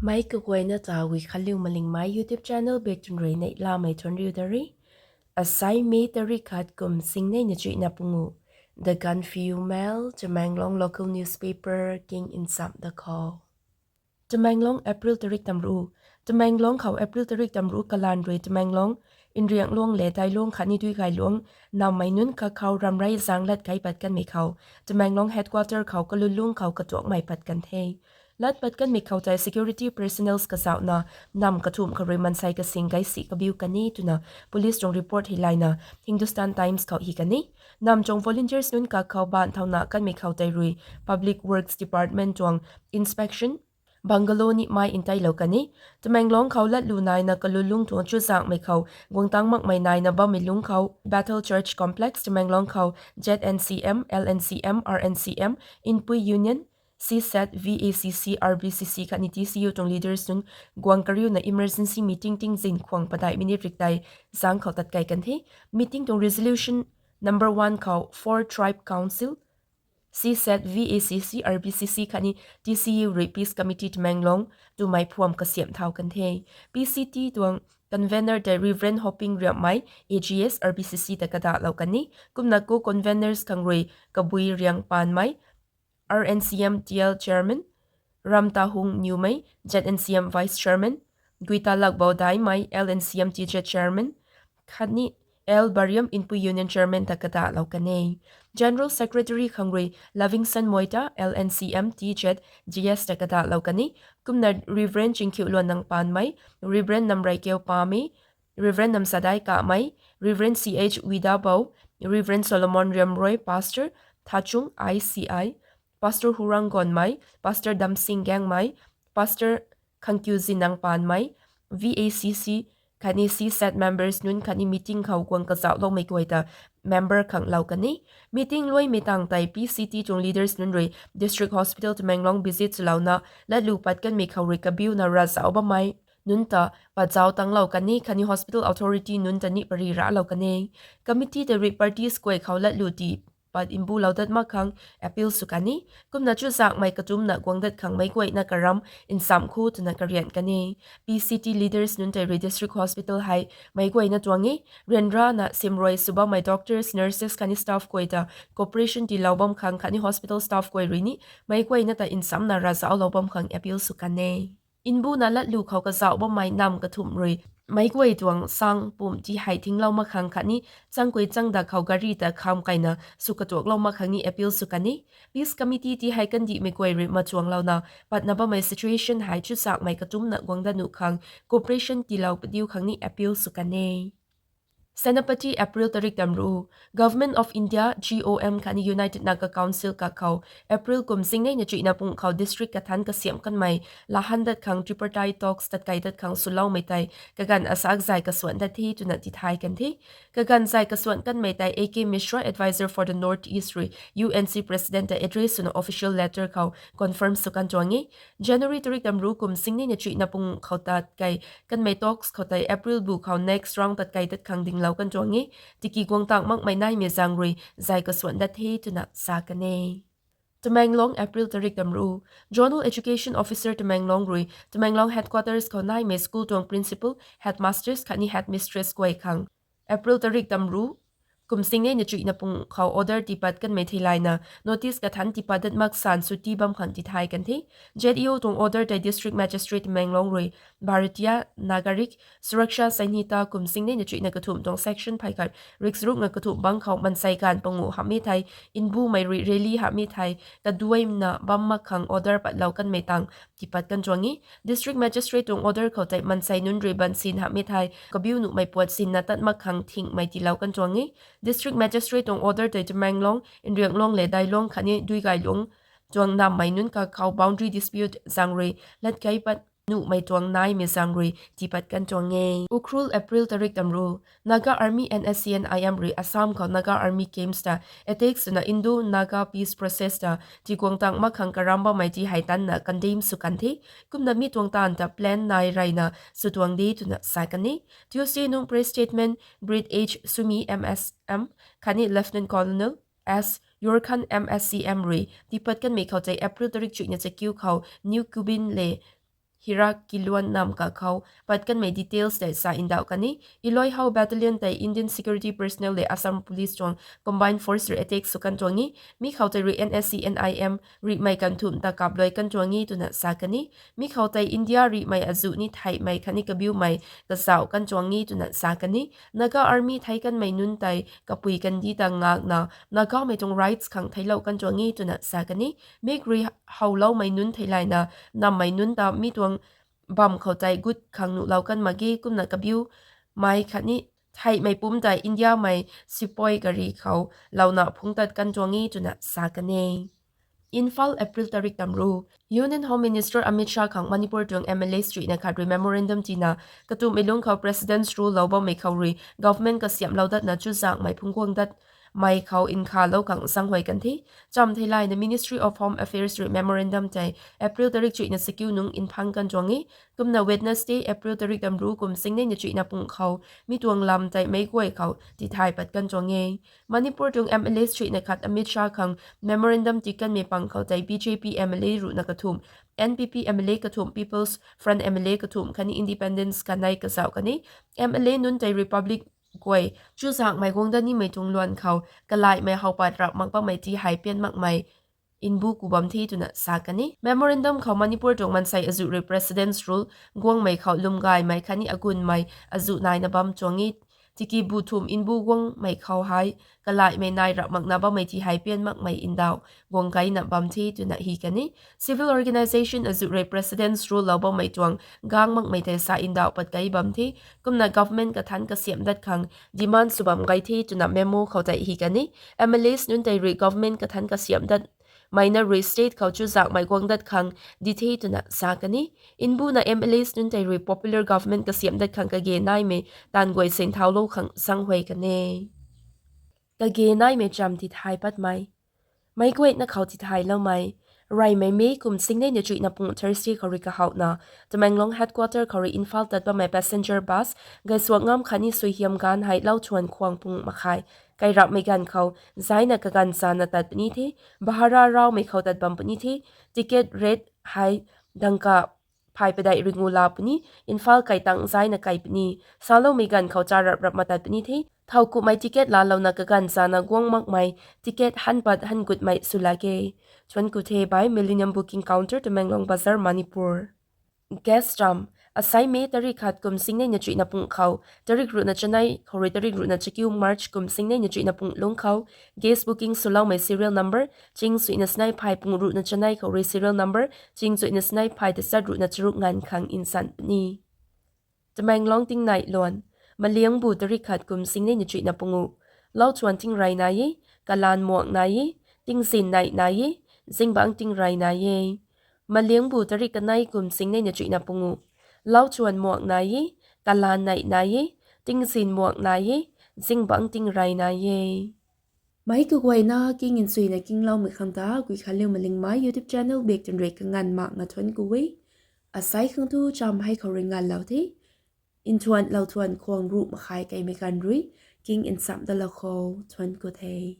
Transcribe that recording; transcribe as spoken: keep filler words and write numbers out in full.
Mei kaguayna ta Wikhanliu Malingmei YouTube channel bek tun rui neihlamei thuanriu da ri. Asai May tarik khat kum singneina chuihna pungu. The Gaanphiu Mail, Tamenglong local newspaper king nsam da khou. Tamenglong, April tarik tamru. Tamenglong khou April tarik tamru kalan rui Tamenglong, Nriangluang le Dailong khatni Duigayluang nammei nunc kakhou ramrei zang lat kai pat kanmei khou Tamenglong headquarter khou kalulung khou katuakmei pat kan the. Lat pat kanmei khou tei security personnels kazauhna nam kathumh khou rui mansei kasing gaisi kabiu kan e twna police tuang report hei layna Hindustan Times khou hi kan e. Nam tuang volunteers nunc kakhou baanc thauna kanmei khou tei rui Public Works Department tuang inspection bungalow ni mei nteilou kan e. Tamenglong khou latlu naina kalulung tuang chuzaenghmei khou guangtang makmei naina bammei lung khou Bethel Church Complex Tamenglong khou Z N C M, L N C M, R N C M, Inpui Union, C SAT, V A C C, R B C C khatni T C U tuang leaders nunc guang kariuna emergency meeting tingzin khwang padeih minute rik tei zang khou tat kai kan the. Meeting tuang resolution number one khou Four Tribe Council, C SAT, V A C C, R B C C khatni T C U rui Peace Committee Tamenglong twmei phuam kasiamh thau kan the. P C T tuang convener tei Reverend Hoping Riamhmei, A G S, R B C C ta kadahlou kan e. Kumna co-conveners khang rui Kabui Riangpanmei, R N C M T L chairman, Ramtahung Niwmei, Z N C M vice chairman, Guitalakbou Daimei, L N C M T Z chairman, khatni L Bariam, Inpui Union chairman ta kadahlou kan e. General secretary khang rui Livingstone Moita, L N C M T Z G S ta kadahlou kan e. Kumna Reverend Chingkhiuluan Nangpanmei, Reverend Namreikeu Pamei, Reverend Namsadai Kamei, Reverend C H Widabou, Reverend Solomon Riamroi, Pastor Thachung I C I, Pastor Hurang Gonmei, Pastor Damsing Gangmei, Pastor Khangkiuzin Nangpanmei, V A C C khatni C SAT members nunc khatni meeting khou guang kazauhloumei guay ta member khang lou kan e. Meeting luaimei tang tei P C T tuang leaders nunc rui District Hospital Tamenglong visit swlouna latlu pat kanmei khou rui kabiuna ravzauh bammei nunc ta pat zauc tanglou kan e khatni hospital authority nunc ta ni pary raclou kan e. Committee tei rui parties guay khou latlu tii pat mbulou dat mak khang appeal sw kan e. Kumna chuzaenghmei katumna guang dat khang meic guayna karam nsam kho twna karian kan e. P C T leaders nunc tei rui District Hospital hei meic guayna tuang e, ryanrana simrui sw bammei doctors, nurses khatni staff guay ta cooperation tiilou bam khang khatni hospital staff guay rui ni meic guayna ta nsamna ravzauhlou bam khang appeal sw kan e. Mbuna latlu khou kazauh bammei nam kathumh rui meic guay tuang sang pumc ti hei thinglou mak khang khatni changkui changda khou gari ta kham kaina sw katuaklou mak khang ni appeal sw kan e. Peace Committee ti hei kandihmei guay rui machuanglouna patna bammei situation hei chuzaenghmei katumna guang dat nuh khang cooperation tiilou padiu khang ni appeal sw kan e. Senapati, April tarik tamru. Government of India, G O M khatni United Naga Council kakhou April kum singneina chuihna pung khou district kathanc kasiamh kanmei lahan dat khang tripartite talks tatkai dat khang swloumei tei kaganv asak zay kasuan dat the twna tithay kan the. Kaganv zay kasuan kanmei tei A K Mishra, Advisor for the North East rui U N C President ta address swna official letter khou confirm sw kan tuang e. January tarik tamru kum singneina chuihna pung khou tatkai kanmei talks khou tei April bu khou next round tatkai dat khang dinglou kan tuang e. Tiki guang tang makmei naimei zaeng rui zay kasuan dat the twna sa kan e. Tamenglong, April tarik tamru. Zonal Education Officer Tamenglong rui Tamenglong headquarters khou naimei school tuang principal, headmasters khatni headmistress guay khang April tarik tamru kum singneina chuihna pung khou order tiipat kanmei theilayna notice kathanc tiipat dat mak san sw tii bam khang tithay kan the. Z E O tuang order tei District Magistrate Tamenglong rui Bharatiya Nagarik Suraksha Sanhita kum singneina chuihna kathumh tuang section phay khat riksrukna kathumh bang khou mansei ganv panguh hamhmei thei, mbumei rui rally hamhmei thei, kaduaina bam mak khang order patlou kanmei tang tiipat kan tuang e. District Magistrate tuang order khou tei mansei nunc rui bansin hamhmei thei kabiu nuhmei puat sinna tat mak khang thinghmei tiilou kan tuang e. District Magistrate tuang order tei Tamenglong, Nriangluang le Dailong khatni Duigayluang tuang nammei nunc kakhou boundary dispute zaeng rui lat kai pat nuhmei tuang naimei zaeng rui tiipat kan tuang e. Ukhrul, April tarik tamru. Naga Army and S C N I M rui Assam khou Naga Army camps ta attack swna Indo-Naga peace process ta tiguang tang mak khang karam bammei ti hei tanna condemn sw kan the. Kumna mi tuang taanv ta plan nai reyna sw tuang de twna sa kan e. Tuesday nung press statement Brig H Sumi M S M khatni Lieutenant Colonel S Yorkhan M S C M rui tiipat kanmei khou tei April tarik chuihna chakiu khou New Kubin le Hirak Kiluan nam kakhou pat kanmei details tei sa ndauh kan e. Iloi Hau Battalion tei Indian security personnel le Assam Police tuang combined force rui attack sw kan tuang e. Mi khou tei rui N S C N I M rihmei kanthumh ta kapluai kan tuang e twna sa kan e. Mi khou tei India rihmei azuh ni theihmei khatni kabiumei kazauh kan tuang e twna sa kan e. Naga Army thei kanmei nunc tei kapui kandih ta ngakna Nagamei tuang rights khang theiclou kan tuang e twna sa kan e. Mik rui howloumei nunc theilayna nammei nunc ta mi tuang bam khou tei gut khang nuhlou kan mak ge, kumna kabiumei khatni theihmei pumc tei Indiamei sepoy gari khou louna phungc tat kan tuang e twna sa kan e. Imphal, April tarik tamru. Union Home Minister Amit Shah khang Manipur tuang M L As chuihna khat rui memorandum tina, katumhmei lungc khou President's Rule lou bammei khou rui government kasiamhlou datna chuzaenghmei phungc guang datmei khou nkhavlou khang zaenghuay kan the. Chamv theilayna Ministry of Home Affairs rui memorandum tei April tarik chuihna chakiu nungc mphang kan tuang e. Kumna Wednesday, April tarik tamru kum singneina chuihna pung khou mi tuang lam tei meic guay khou tithay pat kan tuang e. Manipur tuang M L As chuihna khat Amit Shah khang memorandum tii kanmei pang khou tei B J P M L A ruhna kathumh, N P P M L A kathumh, People's Front M L A kathumh khatni Independents kanei kazauh kan e. M L A nunc tei Republic guay chuzaenghmei guang dat nimei tuang luan khou kalaihmei how pat rap mak bammei ti hei pian makmei mbu ku bam the twna sa kan e. Memorandum khou Manipur tuang maansei azuh rui President's Rule guangmei khou lwmgaymei khatni agunmei azuh naina bam tuang e. Tiki bu thumh mbu guangmei khou hei kalaihmei nai rap makna bammei ti hei pian makmei ndauh guang kaina bam the twna hi kan e. Civil organisation azuh rui President's Rule lou bammei tuang gang makmei tei sa ndauh pat kai bam the. Kumna government kathanc kasiamh dat khang demand sw bam kai the twna memo khou tei hi kan e. M L As nunc tei rui government kathanc kasiamh datmei na rui state khou chuzaenghmei guang dat khang di the twna sa kan e. Mbuna M L As nunc tei rui popular government kasiamh dat khang kage naimei taanv guay sinthaulou khang zaenghuay kan e. Kage naimei chamv tithay patmei. Meic guayna khou tithayloumei. Reymei May kum singneina chuihna pung Thursday khou rui kahowhna Tamenglong headquarter khou rui Imphal tat bammei passenger bus gaisuak ngam khatni suaihiam ganv hei lau thuan khwang pung makhai kai rapmei ganv khou zaina kaganv chana tat puni the. Bhara raumei khou tat bam puni the. Ticket rate hei dangka phay padeih ringu la puni. Imphal kai tang zaina kai puni. Saloumei ganv khou charap rap ma tat puni the. Thowkumhmei ticket laalouna kaganv chana guang makmei ticket han pat han gutmei sw la e. Thuanc ku the by Millennium Booking Counter, Tamenglong Bazar, Manipur. Gas chamv. Asai May tarik khat kum singneina chuihna pung khou tarik ruhna chanei khou rui tarik ruhna chakiu March kum singneina chuihna pung lungc khou gas booking swloumei serial number ching chuihna sinei phay pung ruhna chanei khou rui serial number ching chuihna sinei phay tachat ruhna charuk nganv khang nsan puni. Tamenglong tingnai luan. Maliangbu tarik khat kum singneina chuihna pungu. Lau thuan tingrey nai e, kalaan muak nai e, tingzin neih nai e, zingbangc tingrey nai e. Maliangbu tarik kanei kum singneina chuihna pungu. Lau thuan muak nai e, kalaan neih nai e, tingzin muak nai e, zingbangc tingrey nai e. Meic kaguayna king nchuina kingloumei khang ta Guikhanliu Malingmei YouTube channel bak twn rui kanganv makna thuanc ku e. Asai khang tu chamv hei khou rui nganvlou the. Nthuan lau thuan khwang ruh makhai kaimei ganv rui king nchamh dalou khou thuanc ku the.